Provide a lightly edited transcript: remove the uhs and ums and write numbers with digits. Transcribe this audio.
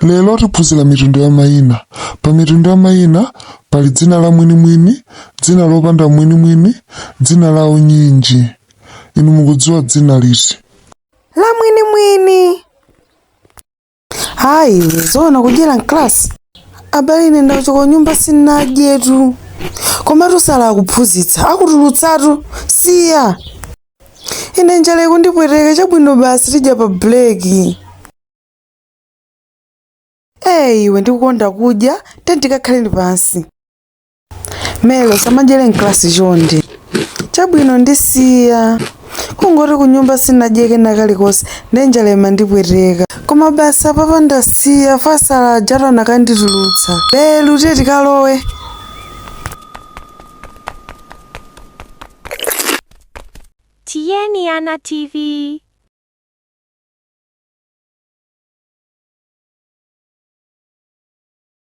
Lero tiphunzira mitundu ya mayina. Pa mitundu ya mayina pali dzina la mwinimwini, dzina lopanda mwinimwini, dzina la unyinji. Inu mukudziwa dzina liti? La mwinimwini. Hayi, zoona kudyera mklasi. Abale ine ndachoka nyumba sinadyetu. Komatu sala akuphunzitsa, akutulutsatu. Siya. Ine njala ikundipweteka chabwino basi tidya pa break. Eyi iwe ndikukonda kudya, tikakhaleni pansi. Melo samadyere mklasi chonde. Chabwino ndisiya. Kungoti kunyumba sinadye kena kalikonse nde njala imandipweteka. Koma basi apapa ndasiya fasala ajatu anakanditulutsa. Lero tiye tikalowe. Tiyeni Ana TV.